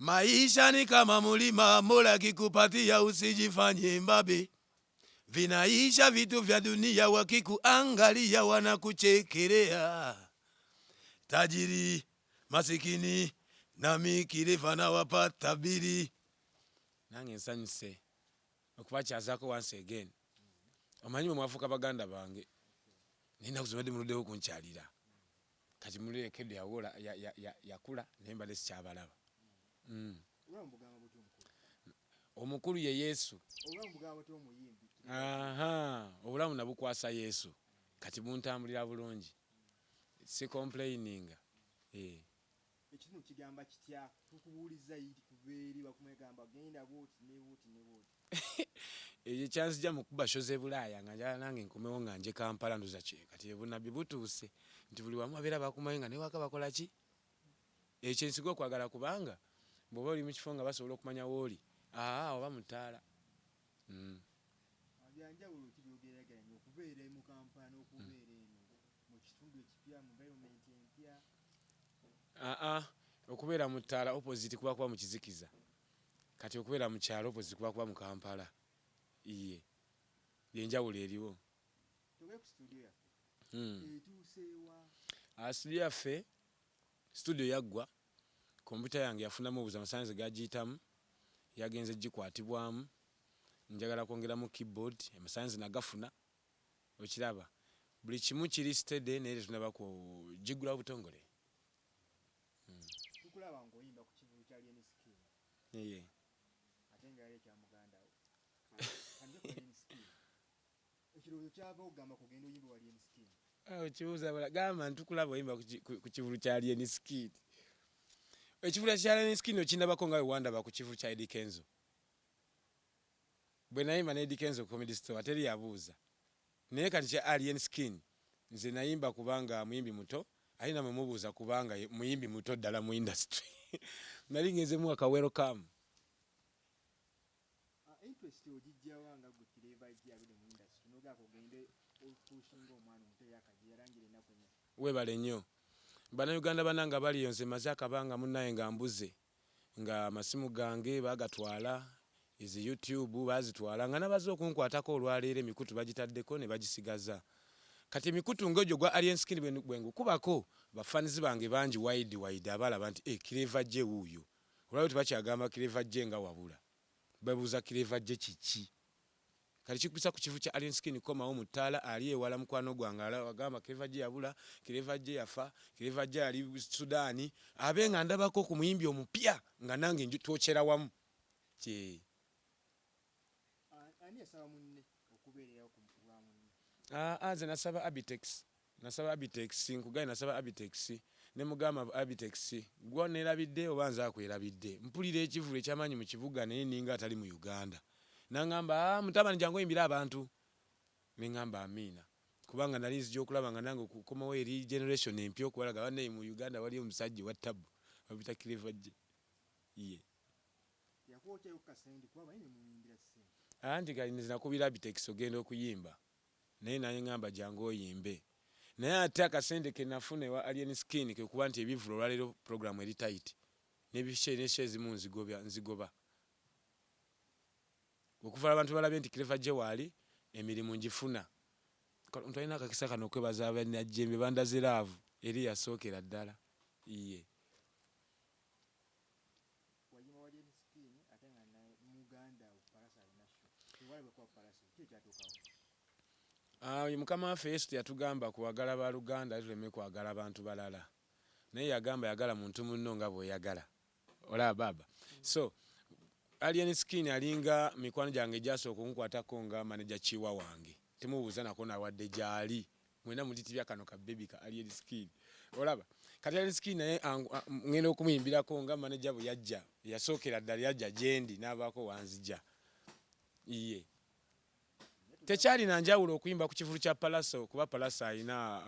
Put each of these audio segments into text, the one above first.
Maisha ni kama mulima, Mola akikupatia usijifanye mbabe. Vinaisha vitu vya dunia, wakikuangalia wanakuchekelea. Tajiri masikini nami Clever nawapa tabiri. Nange nsanyuse okubakyazaako once again. Omanyi bwe mwafuuka baganda bange, naye ennaku zino badde muluddewo okunkyalira. Kati mulekedde yawola yakula naye mbadde sikyabalaba. Omukulu ye Yesu. Aha, obulamu nabukwasa Yesu. Kati buntambulira bulungi. Si complaininga. Eh. Ekitundu kigamba kitya? Tukubuulizza yiri kuva eri bakumegamba genda bwoti ne bwoti ne bwoti. Ekyo kyanzija mu kuba show z'e Bulaaya nga njagala nange nkomewo nga nje Kampala ndoza kye kati obunabbi butuuse nti buli wamu babeera bakumanyi nga newaka bakola ki? Ekyo nsiga okwagala kubanga bw'oba oli mu kifo nga basobola okumanya w'oli aa oba mu ttaala. Byanjawulo ki by'ogeraageranya okubeera mu Kampala n'okubeera eno mu kitundu ekipya mu environment empya? Aa okubeera mu ttaala opposite kuba kuba mu kizikiza kati okubeera mu kyalo opposite kuba kuba mu Kampala. Iye y'enjawulo eriwo. Twogere ku situdiyo yaffe etuuse wa? Situdiyo yaffe situdiyo yaggwa, kompyuta yange yafunamu obuzibu amasannyalaze gagiyitamu yagenze gikwatibwamu njagala kwongeramu keyboard amasannyalaze nagafuna okiraba buli kimu kiri steady naye tetunnaba kugiggulawo butongole. Tukulaba ng'oyimba ku kivvulu kya Alien Skin ate nga yali ekya muganda wo. Kandye ku Alien Skin. Ekirowoozo kyava okugamba kugenda oyimba wa Alien Skin? Okibuuza bala gamba ntukulaba oyimba ku kivvulu kya Alien Skin. Ekivvulu kya Alien Skin okindabako nga bwe wandaba ku kivvulu kya Eddy Kenzo. Bwe nayimba ne Eddy Kenzo ku Comedy Store teri yabuuza. Naye kati kya Alien Skin nze nayimba kubanga muyimbi muto ate namwe mubuuza kubanga muyimbi muto ddala mu industry. Nali ngenze muwa ka welcome. Interest ogijjawa nga gwe Clever J aludde mu industry n'ogamba ogende opushinga omwana omuto eyakajja yalangira ennaku ennya? Webale nnyo. Bannayuganda bannange abali eyo nze maze akabanga munnaye nga mbuze nga amasimu gange bagatwala, ezi YouTube bazitwala nga nabaze okunkwatako olwaleero emikutu bagitaddeko ne bagisigaza. Kati emikutu nga egyo gwa Alien Skin bwe ngukubako ba fans bange bangi wide wide abalaba nti eh Clever J wuuyo. Olwaleero tebakyagamba Clever J nga wabula bebuuza Clever J kiki. Kati kikubisa ku kivu kya Alien Skin komawo mu ttaala ali ewala mukwano gwange agamba Clever J yabula, Clever J yafa, Clever J ali Sudan abe nga ndabako ku muyimbi omupya nga nange twokyera wamu. Kye. Ani yasaba munne okubeererawo ku lwa munne? Aa nze nasaba Abitex, nasaba Abitex nkugambye nasaba Abitex ne mugamba Abitex gwe onneerabidde oba nze akwerabidde? Mpulira ekivvulu eky'amaanyi mu kibuga naye nninga atali mu Uganda. N'angamba aa mutabani jangu oyimbire abantu. Ne ngamba amiina kubanga nali nzija okulaba nga nange okukomawo eri generation empya okubalaga bannaye mu Uganda waliyo omusajja owa ttabbu bamuyita Clever J. Ye. Yakwokyayo ku kasente kuba abayi ne mumuyimbira ssente. Anti kati nze nakubira Abitex ogenda okuyimba naye nangamba jangu oyimbe naye ate akasente kenafuna ewa Alien Skin kekuba nti ebivvulu olwaleero program eri tight ne show ezimu nzigoba okuva abantu balabye nti Clever J waali emirimu ngifuna omuntu alina akakisa kano okwebaza abanajjembe bandaze love eri yasookera ddala iye. Wayimba wa Alien Skin ate nga muganda wo Pallaso alina show. Tewalabwe kuba Pallaso ki ekyatuukawo? Oyo mukama waffe Yesu teyatugamba kwagala ba luganda ate tuleme kwagala bantu balala naye yagamba yagala muntu munno nga bw'oyagala olaba baaba so Alien Skin alinga mikwano gyange egyasooka okunkwatako nga manager Kiwa wange temubuuza nako nawadde gyali mwena mutitibya kano ka baby ka Alien Skin olaba kati Alien Skin naye ngenda okumuyimbirako nga manager bwe yajja yasookera ddala yajja gyendi n'abaako wanzija iye tekyalina njawulo okuyimba ku kivulu kya Pallaso kuba Pallaso alina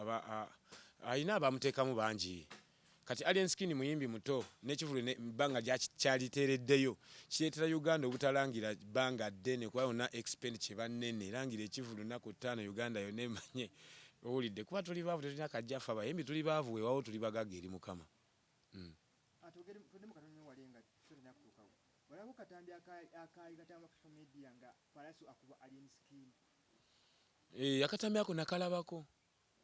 alina abamuteekamu bangi kati Alien Skin muyimbi muto n'ekivulu ebbanga kyaliteereddeyo kireetera Uganda obutalangira bbanga ddene kuba yonna expenditure eba nnene langira ekivulu nnaku ttaano Uganda yonna emanye owulidde kuba tuli baavu tetulina kajja ffe abayimbi tuli baavu weewaawo tuli bagagga eri Mukama. Tuddemu katono nnyo wali nga Walaba katambi akaali katamba ku social media nga Pallaso akuba Alien Skin? Eh, akatambi ako nakalabako,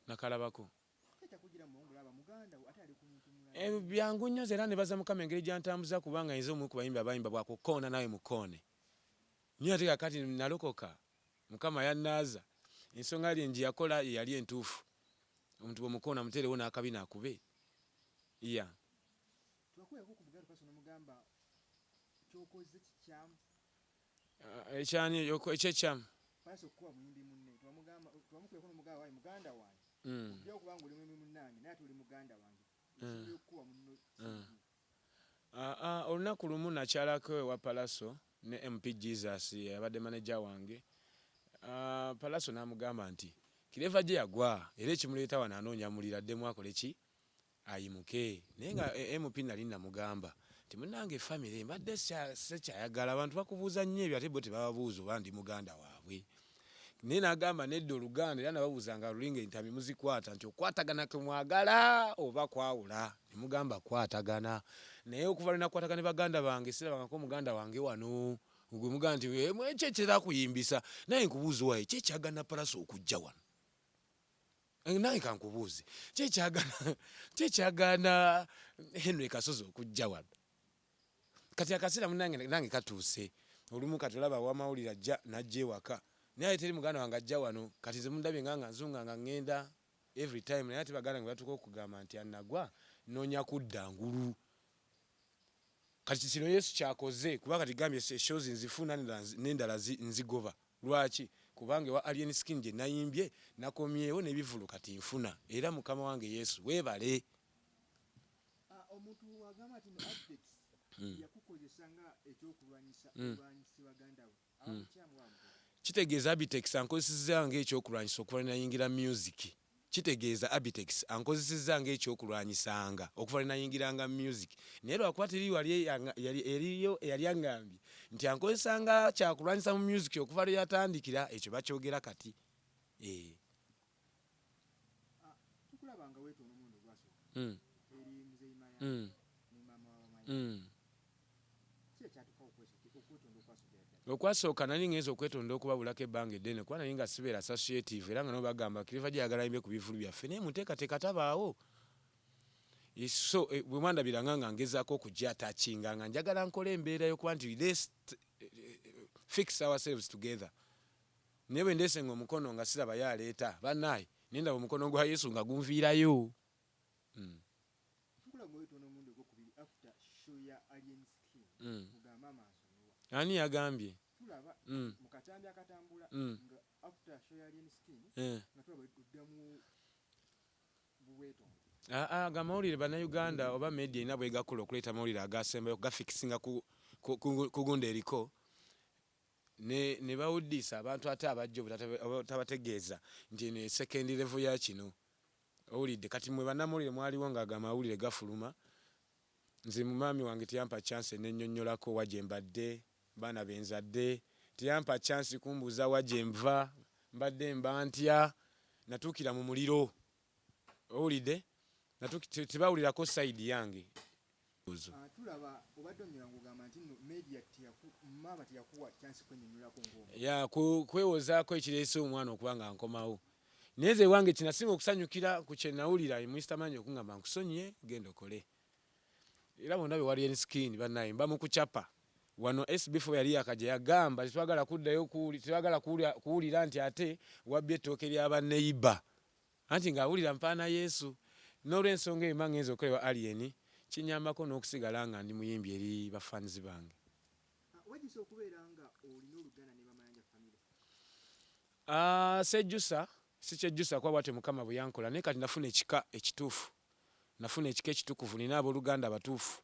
nakalabako. Kyakugira mulaba muganda wo ate ali ku muntu mulala. Eh, byangu nnyo. Nze era nebaza Mukama engeri gyantambuza, kubanga nze omu ku bayimbi abayimba bwakukoona nawe mukoone niye. Ate kakati nalokoka, Mukama yannaaza. Ensonga yali ngi yakola ye yali entuufu. Omuntu bwemukoona muteerewo n'akabina akube ya. Twakuweko ku muganda Pallaso nomugamba kyokoze kikyamu? Ekyani ekyekyamu? Pallaso okukuba muyimbi munne, twamukubeko nomugamba, wayi muganda wange, ojja okuba nga oli muyimbi munnange naye ate oli muganda wange, ekintu okukuba munno. Ah, ah, olunaku lumu nakyalako ewa Pallaso ne MP Jesus yabadde manager wange. Pallaso n'amugamba nti Clever gye yagwa era ekimuleeta wano anoonya muliro addemu akole ki, ayimuke. Naye nga MP nali namugamba nti munnange famire mbadde sekyayagala abantu bakubuuza nnyo ebyo, ate bo tebababuuza oba ndi muganda waabwe. Naye n'agamba nedda, oluganda era nababuuzanga lulinga entami muzikwata nti okwatagana kwe mwagala oba kwawula, ne mugamba kwatagana. Naye okuva lwe nakwatagana ne baganda bange, sirabangako muganda wange wano gwe mugamba nti, "Eh, ekyo ekitera kuyimbisa." Naye nkubuuza, waye ki ekyagana Pallaso okujja wano? Eh, nange kankubuuze, ki ekyagaana Henry Kasozi okujja wano? Kati akaseera munange nange katuuse. Olumu kati olaba wamawulire ajja najja ewaka, naye ate teri muganda wange ajja wano. Kati nze mundabye nga nzunga nga ŋŋenda every time, naye ate baganda nge batuuka okugamba nti anagwa noonya kudda ngulu. Kati kino Yesu kyakoze, kuba kati gambye shows nzifuna n'endala nzigoba. Lwaki? Kubanga ewa Alien Skin gye nayimbye nakomyewo n'ebivulu kati nfuna. Era Mukama wange Yesu weebale. Ah, omuntu wagamba nti no Abitex yakukozesa nga ekyokulwanyisa olwanyisa baganda bo, abamukyamu wamukola? Kitegeeza Abitex ankozesezza ng'ekyokulwanyisa okuva lwe nayingira music. Kitegeeza Abitex ankozesezza ng'ekyokulwanyisanga okuva lwe nayingiranga music, naye lwakuba teri wali eriyo eyali aŋŋambye nti ankozesanga kyakulwanyisa mu music okuva lwe yatandikira. Ekyo bakyogera kati. Eh. Ah, tukulaba nga weetonda omulundi ogwasooka eri Muzeeyi Maya ne maama wa Maya. Ki ekyatukawo okwetonda okwasookera ddala? Okwasooka nali ngenza okwetonda okubabulako ebbanga eddene, kuba nali nga sibeera associative, era nga nabo bagamba Clever gyeyagala ayimbe ku bivulu byaffe, naye muteekateeka tabaawo. So bwe mwandabiranga nga ngezaako okugyatakinga nga njagala nkole embeera y'okuba nti let's fix ourselves together, naye bwe ndeesenga omukono nga sirabayo aleeta bannaaye, naye ndaba omukono gwa Yesu nga gunviirayo. Tukulaba nga weetonda omulundi ogwokubiri after show ya Alien Skin, mugamba amansonyiwa. Ani yagambye? Tulaba mu katambi akatambula nga after show ya Alien Skin nga tulaba oddamu bubwetonde. Aa, aga mawulire bannayuganda oba media erina bwegakola okuleeta amawulire agasembayo gafikisinga ku gundi eriko ne bawuddisa abantu, ate abajja obutabategeeza nti eno second level ya kino. Owulidde? Kati mwe bannamawulire mwaliwo nga ago amawulire gafuluma. Nze mumaami wange teyampa chance nennyonnyolako wa gye mbadde, baana benzadde teyampa chance kumbuuza wa gye nva, mbadde mba ntya. Natuukira mu muliro. Owulidde? Tebawulirako side yange. Ah, tulaba obadde onyera ng'ogamba nti nno media maama teyakuwa chance kwennyonnyolako ng'omu. Ya, kwewozaako ekireese omwana okuba nga nkomawo. Naye nze ewange kinasinga okusanyukira ku kye nawulira, Mr Manyi okungamba nkusonyiye, genda okole. Era bonna be wali Skin bannaye mba mu kucapa wano. SB4 yali yakajja, yagamba tetwagala kuddayo tetwagala kuwulira nti ate wabbye ettooke lya banneyiba, anti ng'awulira mpaana Yesu. N'olw'ensonga eyo mba ngenza okukolewa Alien, kinyambako n'okusigala nga ndi muyimbi eri bafans bange. Ah, wejjusa okubeera nga olina oluganda ne Bamayanja family? Ah, sejjusa, sikyejjusa, kuba bwatyo Mukama bwe yankola. Naye kati nafuna ekika ekituufu, nafuna ekika ekitukuvu, nina abooluganda abatuufu.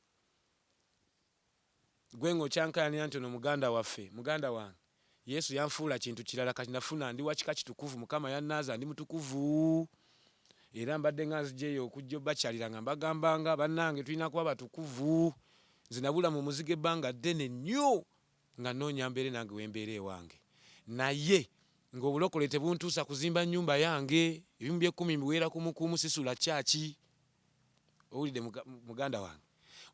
Gwe ng'okyankayanira nti ono muganda waffe, muganda wange Yesu yanfuula kintu kirala. Kati nafuna, ndi wa kika kitukuvu, Mukama yannaaza, ndi mutukuvu. Era mbadde nga nzijeeyo okujja obakyalira nga mbagambanga, bannange tulina kuba batukuvu. Nze nabula mu muzigo ebbanga ddene nnyo nga nnoonya mbeere nange wembeera ewange, naye ng'obulokole tebuntuusa kuzimba nnyumba yange. Ebimu by'ekkumi mbiweera kumukumu, sisula kyaki. Owulidde muganda wange?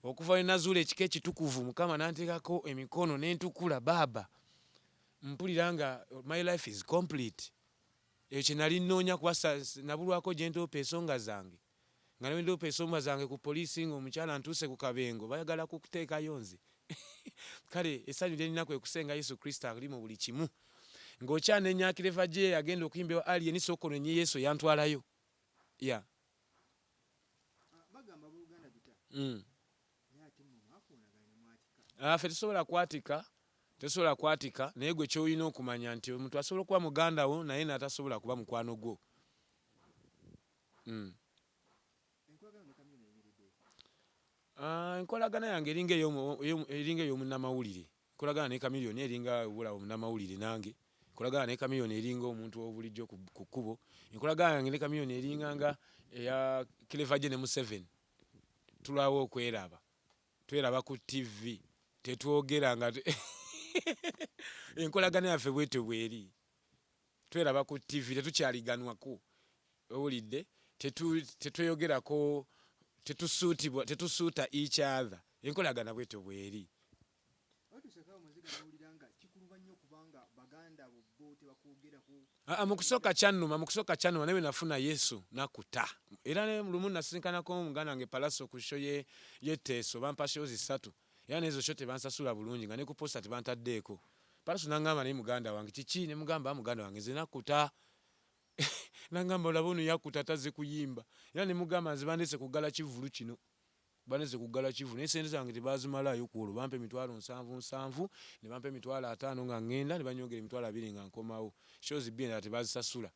Okuva lwe nazuula ekika ekitukuvu, Mukama n'anteekako emikono ne ntukula, baaba, mpulira nga my life is complete. Ekyo kye nali nnoonya kuba nabulwako gye ntoopa ensonga zange. Nga ne bwe ndoopa ensonga zange ku poliisi ng'omukyala ntuuse ku kabengo bayagala kuteekayo nze. Kale essanyu lye nnina kwe kusenga Yesu Kristo ali mu buli kimu. Ng'okyanenya Clever J agenda okuyimba ewa Alien, sooka onenye Yesu eyantwalayo. Yeah. Bagamba abooluganda bita. Naye ate mmwe mwakoonagana ne mwatika. Ah, ffe tetusobola kwatika, tetusobola kwatika, naye gwe ky'olina okumanya nti omuntu asobola okuba muganda wo naye n'atasobola kuba mukwano gwo. Enkolagana ne Chameleone eyimiridde etya? Ah, enkolagana yange eringa eringa ey'omunnamawulire. Nkolagana ne Chameleone eringa bw'olaba omunnamawulire nange. Nkolagana ne Chameleone eringa omuntu obulijjo ku kkubo. Enkolagana yange ne Chameleone eringa nga eya Clever J ne Museveni. Tulwawo okweraba. Tweraba ku TV. Tetwogera nga enkolagana yaffe bwetyo bweri. Tweraba ku TV tetukyaliganwako. Owulidde? Tetweyogerako, tetusuutibwa, tetusuuta each other. Enkolagana bwetyo bweri. Otuuseko awo maziga n'owulira nga kikuluba nnyo kubanga baganda bo bo tebakwogerako. Aa, mu kusooka kyannuma, mu kusooka kyannuma, naye bwe nafuna Yesu nakkuta. Era ne lumu nasisinkanako muganda wange Pallaso ku show ye y'e Teeso, bampa shows ssatu era n'ezo show tebansasula bulungi nga ne ku poster tebantaddeeko. Pallaso n'angamba naye muganda wange kiki? Ne mugamba muganda wange nze nakkuta. N'angamba olaba ono yakkuta tazze kuyimba. Era ne mugamba nze bandeese kuggala kivvulu kino. Baneze kuggala kivu naye ssente zange tebaazimalaayo ku olwo bampa emitwalo nsanvu nsanvu ne bampa emitwalo ataano nga ngenda ne banyongera emitwalo abiri nga nkomawo. Shows bbiri endala tebaazisasula.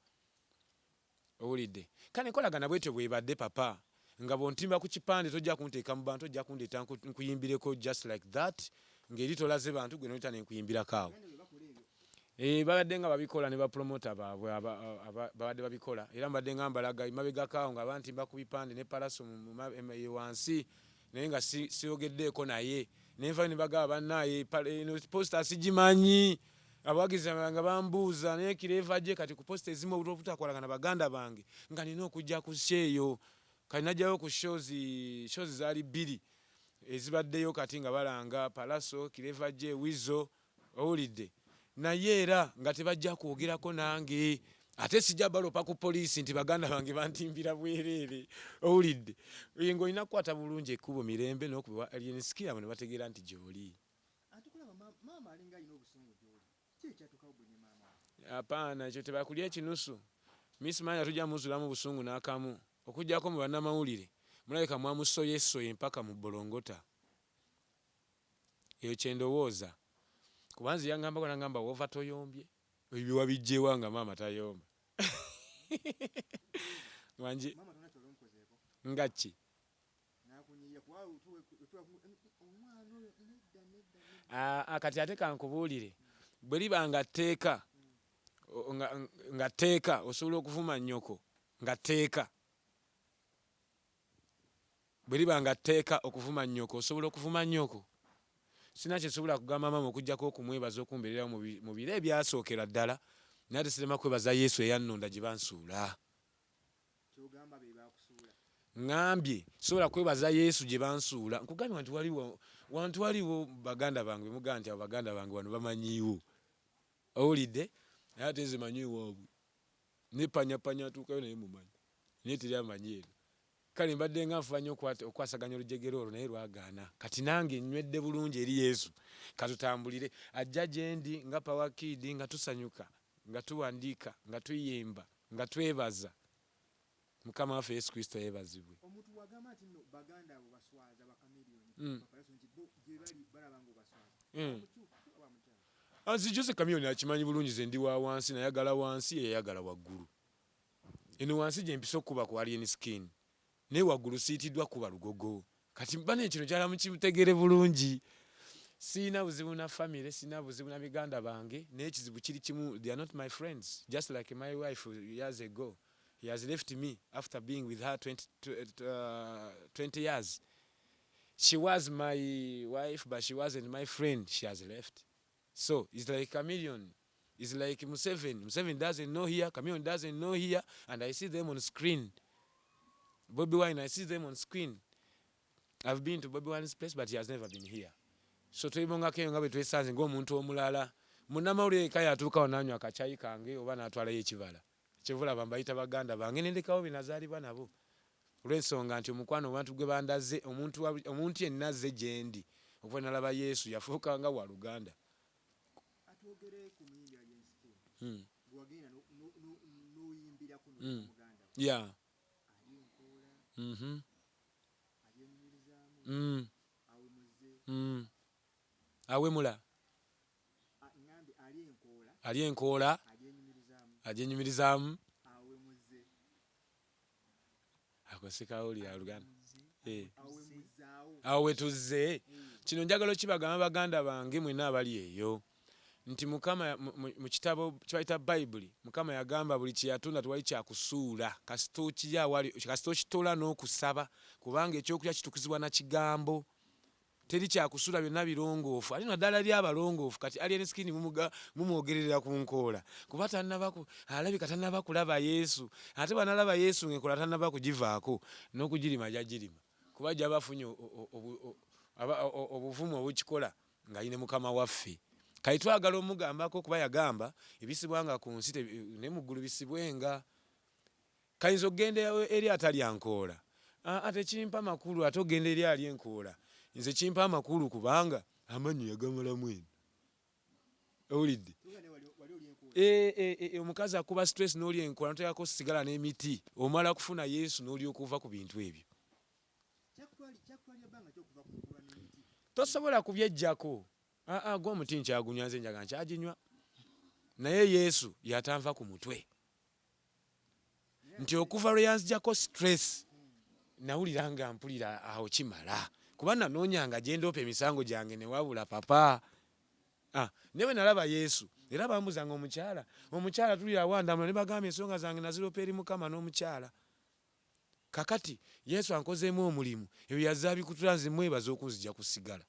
Owulidde? Kale enkolagana bwetyo bw'ebadde papa. Nga bw'ontimba ku kipande tojja kunteeka mu bantu ojja kundeeta nkuyimbireko just like that ng'eri tolaze bantu gwe n'oyita ne nkuyimbirako awo. Eeh babadde nga babikola ne ba promoter baabwe babadde babikola era mbadde nga mbalaga emabegako awo nga bantimba ku bipande ne Pallaso eyo wansi naye nga siyogeddeeko naye ne nvayo ne bagamba bannaaye eno poster sigimanyi abawagizi nga bambuuza naye Clever J kati ku poster ezimu obutakolagana baganda bange nga nina okujja ku show eyo kati najjayo ku shows shows zaali bbiri ezibaddeyo kati nga balanga Pallaso, Clever J, Weasel. Owulidde? Naye era nga tebajja kwogerako nange. Ate sijja balopa ku poliisi nti baganda bange bantimbira bwereere. Owulidde? Ng'olina kukwata bulungi ekkubo mirembe n'okuba Alien Skin abo ne bategeera nti gy'oli. Atukulaba maama alinga alina obusungu gy'oli. Ki ekyatuukawo gwe ne maama wo? Apaana, ekyo tebakulya ekinusu. Miss Manya tujja muzuulamu busungu n'akamu. Okuggyako mu bannamawulire, mulabika mwamusoyesoye mpaka mu bbolongota. Eyo kye ndowooza. Kuba nze yangambako nangamba wova toyombye. Ebyo wabiggye wa nga maama tayomba? Wangi. Maama tolina ky'oli omukozeeko? Nga ki? N'akunyiiya kuba omwana oyo nedda nedda nedda. Aa kati ate kankubuulire, bwe liba nga tteeka, nga tteeka osobola okuvuma nnyoko nga tteeka. Bwe liba nga tteeka okuvuma nnyoko, osobola okuvuma nnyoko? Sirina kye nsobola kugamba maama okuggyako okumwebaza okumbeererawo mu biro ebyasookera ddala, naye ate sirema kwebaza Yesu eyannonda gye bansuula. Ky'ogamba be baakusuula? Ŋŋambye sisobola kwebaza Yesu gye bansuula. Nkugambye nti waliwo wantu waliwo baganda bange be mugamba nti abo baganda bange wano bamanyiiwo. Owulidde? Naye ate nze manyi ewaabwe. Ne panyapanya atuukayo naye mumanyi. Naye teri amanyi eno. Kale mbadde nga nfuba nnyo okukwasaganya olujegere olwo naye lwagaana. Kati nange nnywedde bulungi eri Yesu. Katutambulire. Ajja gyendi nga Power Kid nga tusanyuka, nga tuwandiika, nga tuyimba, nga twebaza. Mukama waffe Yesu Kristo yebazibwe. Omuntu bwagamba nti nno baganda abo baswaza ba Chameleone, ba Pallaso nti bo gyebali balaba nga obaswaza. Aba mutuufu oba mukyamu? Nze Jose Chameleone akimanyi bulungi nze ndi wa wansi nayagala wansi ye yayagala waggulu. Eno wansi gyempise okukuba ku Alien Skin naye waggulu siyitiddwa kukuba lugogo. Kati bane kino njagala mukitegere bulungi. Sirina buzibu na family, sirina buzibu na biganda bange naye ekizibu kiri kimu, they are not my friends just like my wife years ago he has left me after being with her 20 years. She was my wife but she wasn't my friend, she has left. So it's like Chameleone. It's like Museveni. Museveni doesn't know here, Chameleone doesn't know here, and I see them on screen. Bobi Wine, I see them on screen. I've been to Bobi Wine's place but he has never been here. So twebongako eyo nga bwe twesanze ng'omuntu omulala. Munnamawulire yekka yatuukawo n'anywa akacaayi kange oba n'atwalayo ekibala. Kyova olaba mbayita baganda bange ne ndekawo be nazaalibwa nabo. Olw'ensonga nti omukwano abantu gwe bandaze, omuntu, omuntu yenna azze gye ndi okuva nalaba Yesu yafuuka nga wa luganda. Atwogere ku muyimbi Alien Skin. Gwe wagenda n'oyimbirako muganda wo. Ali enkoola, alyenyumirizaamu, awemuze. Awemula. Ŋŋambye ali enkoola. Ali enkoola. Alyenyumirizaamu. Alyenyumirizaamu. Awemuze. Ako sikawulira Luganda. Awemuzaawo. Awo we tuzze. Kino njagala okibagamba baganda bange mwenna abali eyo nti Mukama mu kitabo kibayita Bayibuli, Mukama yagamba buli kye yatonda tewali kyakusuula kasita okirya awali kasita okitoola n'okusaba kubanga ekyokulya kitukuzibwa na kigambo. Teri kyakusuula byonna birongoofu ate naddala eri abalongoofu. Kati Alien Skin mumwogerera ku nkoola kuba tannaba alabika tannaba kulaba Yesu, ate bw'analaba Yesu ng'enkola tannaba kugivaako n'okugirima gy'agirima kuba gy'aba afunye obuvumu obukikola ng'ali ne Mukama waffe. Kale twagala omugambako kuba yagamba ebisibwanga ku nsi ne mu ggulu bisibwenga. Kayinza okugenda eri atalya nkoola? Aa, tekimpa makulu ate okugenda eri alya enkoola. Nze kimpa amakulu kubanga amannyo yagamalamu eno. Owulidde? Omukazi akuba stress n'olya enkoola n'oteekako sigala n'emiti omala kufuna Yesu n'olyoka ova ku bintu ebyo. Tosobola kubyeggyako. Aa, gwe omuti nkyagunywa nze enjaga nkyaginywa. Naye Yesu y'atanva ku mutwe. Nti okuva lwe yanzigyako stress nawulira nga mpulira awo kimala kuba nanoonyanga gye ndoopa emisango gyange ne wabula papa. Ah, naye bwe nalaba Yesu era bambuzanga omukyala omukyala tuli awandamula ne bagamba ensonga zange naziroopa eri Mukama n'omukyala. Kakati Yesu ankozeemu omulimu ebyo yazze abikutula nze mwebaza okunzigya ku sigala.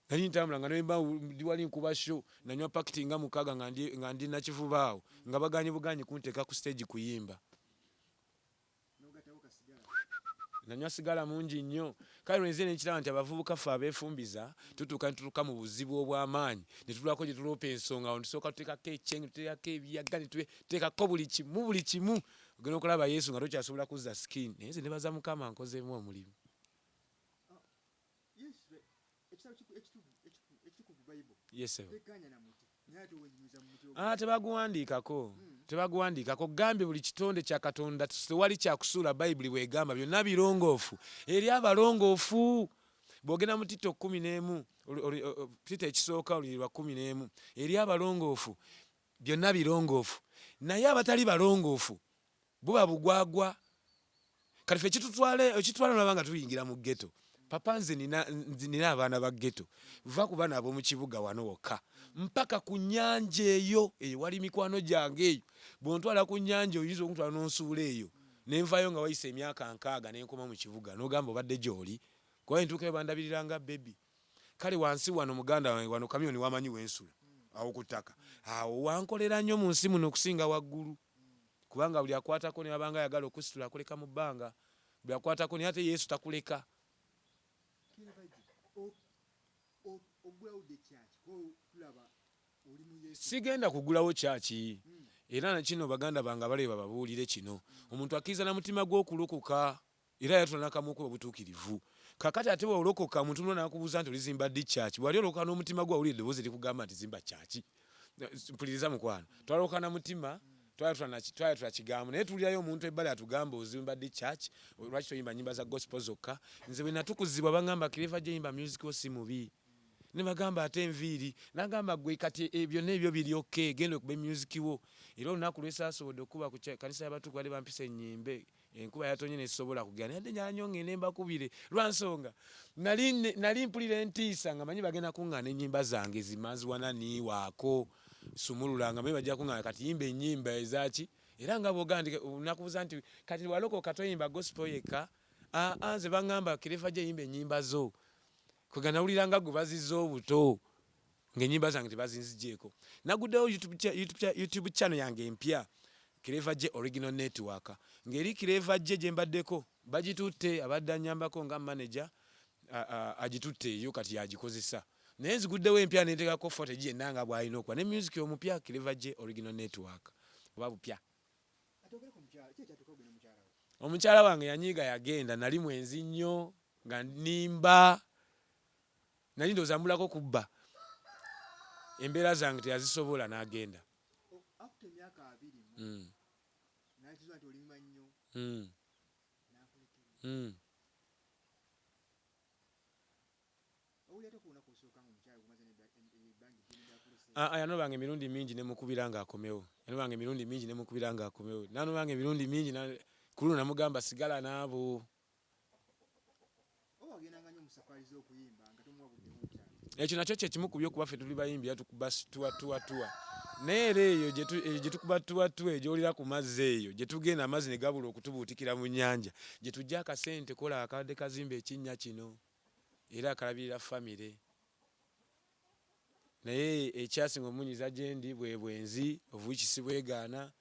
Nali ntambula nga nemba ndi wali nkuba show nanywa pakiti nga mukaaga nga ndi Nakivubo awo nga baganye buganyi kunteeka ku stage kuyimba. Nanywa sigala mungi nnyo. Kale lwenze nenkiraba nti abavubuka ffe abeefumbiza tutuuka ne tutuuka mu buzibu obw'amaanyi ne tulwako gye tuloopa ensonga awo tusooka tuteekako ekyenge tuteekako ebiyaga ne tuteekako buli kimu buli kimu ogenda okulaba Yesu nga tokyasobola kuzza skin naye nze nebaza Mukama nkozeemu omulimu. Ah, tebaguwandiikako tebaguwandiikako gambye buli kitonde kya Katonda tewali kyakusuula Bayibuli bwegamba byonna birongoofu eri abalongoofu. Bw'ogenda mu Tito 11, Tito ekisooka olunyiriri lwa 11, eri abalongoofu byonna birongoofu naye abatali balongoofu buba bugwagwa. Kati ffe ekitutwala ekitutwala nolaba nga tuyingira mu ghetto. Papa nze nina nina abaana ba ghetto. Va ku bano ab'omu kibuga wano wokka mpaka ku nnyanja eyo eyo wali mikwano gyange eyo. Bw'ontwala ku nnyanja oyinza okuntwala n'onsuula eyo ne nvaayo nga wayise emyaka nkaaga ne nkoma mu kibuga n'ogamba obadde gy'oli. Kuba bwe ntuukayo bandabirira nga bbebi. Kale wansi wano muganda wange wano Chameleone wamanyi we nsula awo ku ttaka awo wankolera nnyo mu nsi muno okusinga waggulu. Kubanga buli akwatako ne waba nga ayagala okusitula akuleka mu bbanga. Buli akwatako naye ate Yesu takuleka. Sigenda kugulawo church era na kino baganda bange abalabe bababuulire kino. Omuntu akkiriza na mutima gwe okulokoka era yatula n'akamwa ke obutuukirivu. Kakati ate bw'olokoka omuntu muno n'akubuuza nti olizimba ddi church? Bw'ali olokoka n'omutima gwe awulira eddoboozi erikugamba nti zimba church. Mpuliriza mukwano. Twalokoka na mutima, twayatula kigambo naye tuwulirayo omuntu ebbali atugamba ozimba ddi church? Lwaki toyimba nnyimba za gospel zokka? Nze bwe natukuzibwa bangamba Clever J yimba music wo si mubi. Ne bagamba ate enviiri. Nagamba gwe kati byonna ebyo biri okay genda okube music wo. Era olunaku lwe saasobodde okukuba ku kanisa y'abatukuvu badde bampise nnyimbe enkuba yatonye ne sisobola kugenda naye njagala nnyo ngende mbakubire lwa nsonga nali nali mpulira entiisa nga manyi bagenda kungaana ennyimba zange zimanziwanani waako sumulula nga manyi bajja kungaana kati yimba ennyimba ezaki era nga bwogamba nti nakubuuza nti kati walokoka toyimba gospel yekka aa nze bangamba Clever J yimba ennyimba zo kwega nawulira nga gwe bazizza obuto ng'ennyimba zange tebazinzigyeko naguddewo YouTube, YouTube, YouTube channel yange empya. Clever J Original Network. Ng'eri Clever J gye mbaddeko bagitutte, abadde annyambako nga manager agitutte eyo kati yagikozesa. Naye nziguddewo empya ne nteekako footage yenna nga bw'alina okuba ne music omupya Clever J Original Network oba bupya. Omukyala wange yanyiiga yagenda, nali mwenzi nnyo nga nnimba. Nali ndowooza mbulako kubba. Embeera zange teyazisobola n'agenda. Aa yanobanga emirundi mingi ne mukubira nga akomewo. Yanobanga emirundi mingi ne mukubira nga akomewo. Nanobanga emirundi mingi na ku luno namugamba sigala n'abo. Ekyo nakyo kye kimu ku byo kuba ffe tuli bayimbi era tukuba tuwa tuwa tuwa. Naye era eyo gye tukuba tuwa tuwa egy'olira ku mazzi eyo gye tugenda amazzi ne gabula okutubuutikira mu nnyanja gye tuggya akasente k'olaba akabadde kazimba ekinnya kino era akalabirira famire. Naye ekyasinga omunyiza gyendi bwe bwenzi of which sibwegaana,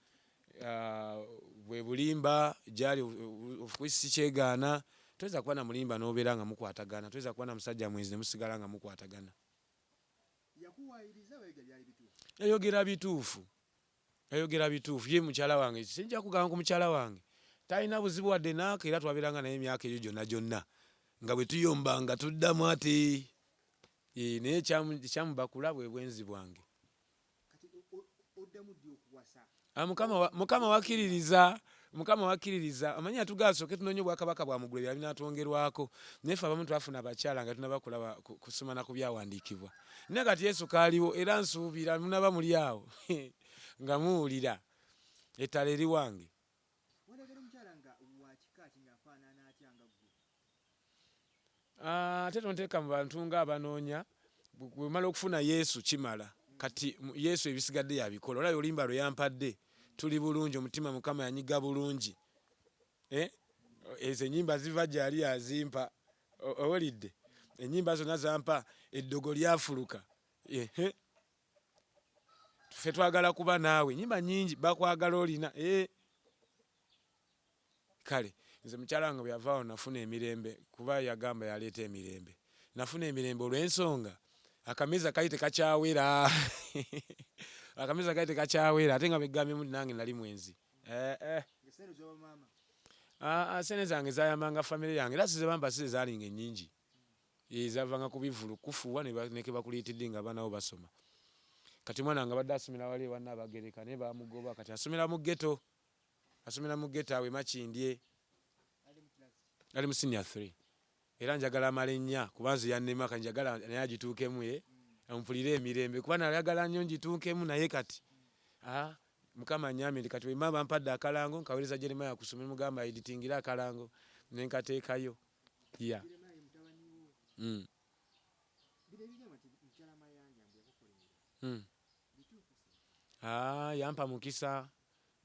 bwe bulimba gyali of which sikyegaana. Toyinza kuba na mulimba n'obeera nga mukwatagana, toyinza kuba na musajja mwenzi ne musigala nga mukwatagana. Yakuwaayiriza oba yayogera byali bituufu? Yayogera bituufu, yayogera bituufu. Ye mukyala wange, sijja kugamba ku mukyala wange talina buzibu wadde naako era twabeeranga naye emyaka egyo gyonna gyonna nga bwe tuyomba nga tuddamu ate. Eeh naye ekyamubakula bwe bwenzi bwange. Kati oddamu ddi okuwasa? Ah, mukama mukama wakiririza mukama wakiririza omanyi yatugamba tusooke tunoonye obwakabaka bwa muggulu ebirala binaatwongerwako naye ffe abamu twafuna abakyala nga tunaba kulaba kusoma na ku byawandiikibwa naye kati Yesu kaaliwo era nsuubira munaba muli awo nga muwulira ettala eri wange. Wandagala omukyala nga wa kika ki nga afaanana atya nga ggwe? Ah, ate tonteeka mu bantu nga abanoonya bwemala okufuna Yesu kimala kati Yesu ebisigadde yabikola olabye oluyimba lwe yampadde tuli bulungi omutima Mukama yanyiga bulungi eh? Ezo enyimba ziva gyali yazimpa owulidde enyimba zonna zampa eddogo lyafuluka ehe ffe twagala kuba naawe enyimba nyingi bakwagala olina eh. Kale nze mukyala wange bweyavaawo nafuna emirembe kuba yagamba yaleeta emirembe. Nafuna emirembe olwensonga akameza kali tekakyawera akameza kali tekakyawera ate nga begambyemu nti nange nali mwenzi eh, eh. Ah, ah, sente zange zayambanga famire yange era sizebampa si zezalinga enyingi ezavanga ku bivulu kufuuwa nekebakuliitidde nga abaana bo basoma kati omwana wange abadde asomera wali ewa Nnaabagereka naye bamugoba kati asomera mu ghetto. Asomera mu ghetto awo e Makindye. Ali mu senior 3. Era njagala amale nnya kuba nze yannema kati njagala naye agituukemu eh mpulire emirembe kuba nayagala nnyo ngituukemu naye kati ah Mukama annyambye nti kati bwe bampadde akalango nkaweereza Jeremiah ku ssomero mugamba editingire akalango ne nkateekayo. Yeah. Ah, yampa mukisa.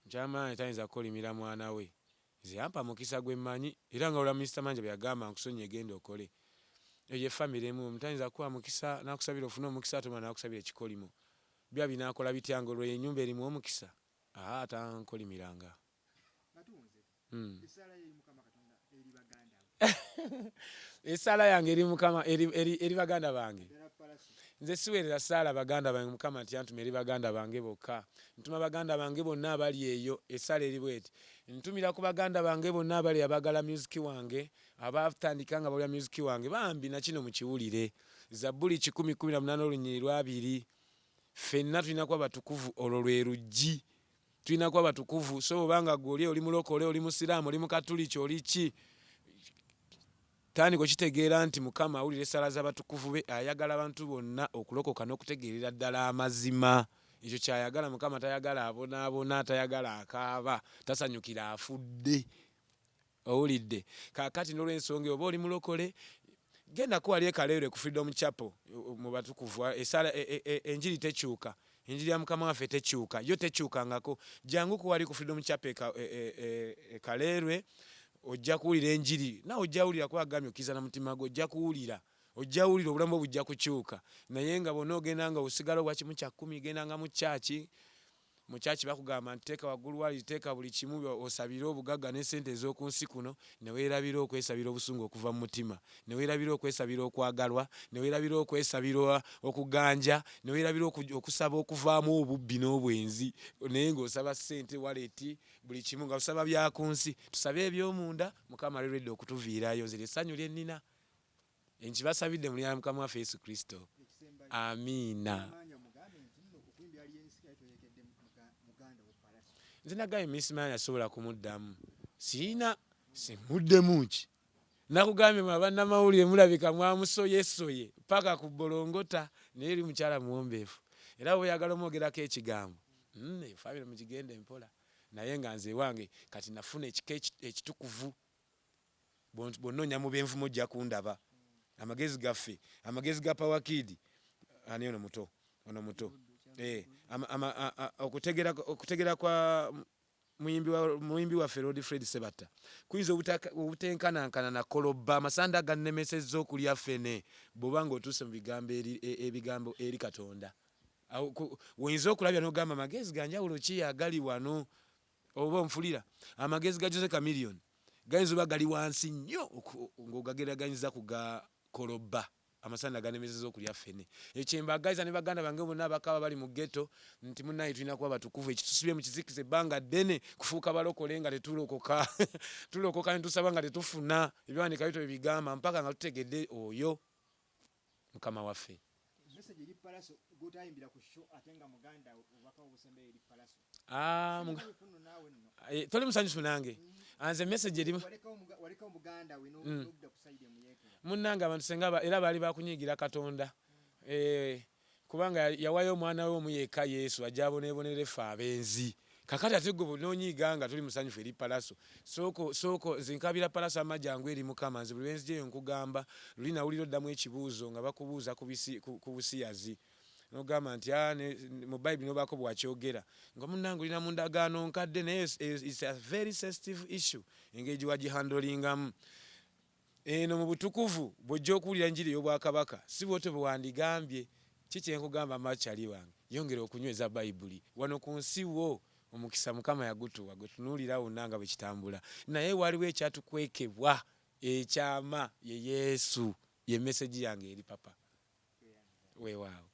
Mukyala Mayanja tayinza kukolimira mwana we. Nze yampa mukisa gwe mmanyi era nga olwa Mister Mayanja bwe yagamba nkusonyiye genda okole. Eyo ye famire emu omuntu tayinza kukuwa mukisa n'akusabira ofune omukisa ate omulala n'akusabira ekikolimo. Biba binaakola bitya nga olwo enyumba erimu omukisa? Ahaa tankolimiranga. Essaala yange eri Mukama eri baganda bange. Nze siweerera ssaala baganda bange Mukama nti yantuma eri baganda bange bokka. Ntuma baganda bange bonna abali eyo. Essaala eri bweti. Ntumira ku baganda bange bonna abali abagala music wange, abatandika nga bawulira music wange bambi na kino mukiwulire. Zabbuli 118 olunyiriri lw'abiri. Ffenna tulina kuba batukuvu olwo lwe luggi. Tulina kuba batukuvu. So oba nga gwe oli oli mulokole, oli musiraamu, oli mukatuliki, oli ki, tandika okitegeera nti Mukama awulira essaala z'abatukuvu be. Ayagala abantu bonna okulokoka n'okutegeerera ddala amazima. Ekyo ky'ayagala. Mukama tayagala abonaabona, tayagala akaaba, tasanyukira afudde. Owulidde? Kaakati n'olw'ensonga eyo, oba oli mulokole, gendako wali e Kaleerwe ku Freedom Chapel mu batukuvu. Essaala, e, e, e, enjiri tekyuka. Enjiri ya Mukama waffe tekyuka. Yo tekyukangako. Janguko wali ku Freedom Chapel e Kaleerwe, ojja kuwulira enjiri. Naawe ojja wulira kuba agambye okkiriza na mutima gwo, ojja kuwulira. Ojja wulira obulamu bwo bujja kukyuka. Naye nga bw'onoogenda nga osigala owa kimu kya kkumi, gendanga mu church. Mu kyaki bakugamba nti teeka waggulu wali, teeka buli kimu osabire obugagga n'essente ez'oku nsi kuno, ne weerabira okwesabira obusungu okuva mu mutima, ne weerabira okwesabira okwagalwa, ne weerabira okwesabira okuganja, ne weerabira okusaba okuvaamu obubbi n'obwenzi, naye ng'osaba ssente, wallet, buli kimu nga osaba bya ku nsi. Tusabe eby'omunda, Mukama ali ready okutuviirayo. Nze ly'essanyu lye nnina, nkibasabidde mu linnya lya Mukama waffe Yesu Kristo, amiina. Nze nagambye Miss Mayanja sobola kumuddamu, sirina simuddemu ki nakugambye mwe abannamawulire mulabika mwamusoyesoye paka ku bolongota, naye eri mukyala muwombeefu, era bwe oyagala omwogerako ekigambo, famire mugigende mpola, naye nga nze ewange kati nafuna ekika ekitukuvu. Bw'onoonya mu b'envumo ojja kundaba. Amagezi gaffe, amagezi ga Power Kid, ani ono muto, ono muto, okutegera kwa muyimbi waffe Lord Fred Sebatta kuyinza obutenkanankana na koloba amasanda agannemesezza okulya ffene bw'oba ng'otuuse mu bigambo ebigambo eri Katonda. Woyinza okulabya n'ogamba magezi ga njawulo ki agali wano, oba onfulira? Amagezi ga Jose Chameleone gayinza oba gali wansi nnyo ng'ogageraganyizza ku ga koloba amasanda ganemeseza okulya ffene. Ekyo kyembagaliza ne baganda bange bonna abakaaba bali mu ghetto nti munnaye tulina kuba batukuvu. Ekitusibye mu kizikiza ebbanga ddene kufuuka balokole nga tetulokoka, tulokoka ne tusaba nga tetufuna. Ebyawandiika bityo bye bigamba mpaka nga tutegedde oyo Mukama waffe. Message eri Palaso gwotayimbira ku show ate nga muganda wo, obubaka obusembeyo eri Palaso. Ah, naawe nno. Toli musanyufu nange. Nze message eri walekawo muganda we n'odda ku side emuyeekera. Munnange abantu senga era baali bakunyiigira Katonda. Kubanga yawayo omwana we omu yekka Yesu ajja aboneebonere ffe abenzi. Kakati ate gwe bw'onoonyiiga nga toli musanyufu eri Palaso. Sooka, sooka, nze nkaabira Palaso amajangu eri Mukama. Nze buli lwe nzija eyo nkugamba, luli nawulira oddamu ekibuuzo nga bakubuuza ku bisi, ku, ku busiyazi. N'ogamba nti, ah, ne, mu Bayibuli n'obaako bw'akyogera. Nga munnange olina mu ndagaano nkadde, naye it's a very sensitive issue, engeri gye wagihandolingamu. Eno mu butukuvu bw'ojja okuwulira enjiri ey'obwakabaka, si bw'otyo bwe wandigambye. Ki kye nkugamba makyali wange? Yongera okunyweza Bayibuli. Wano ku nsi wo omukisa Mukama yagutuwa, gwe tunuulira wonna nga bwe kitambula. Naye waliwo ekyatukwekebwa, ekyama, ye Yesu. Ye message yange eri papa. Weewaawo.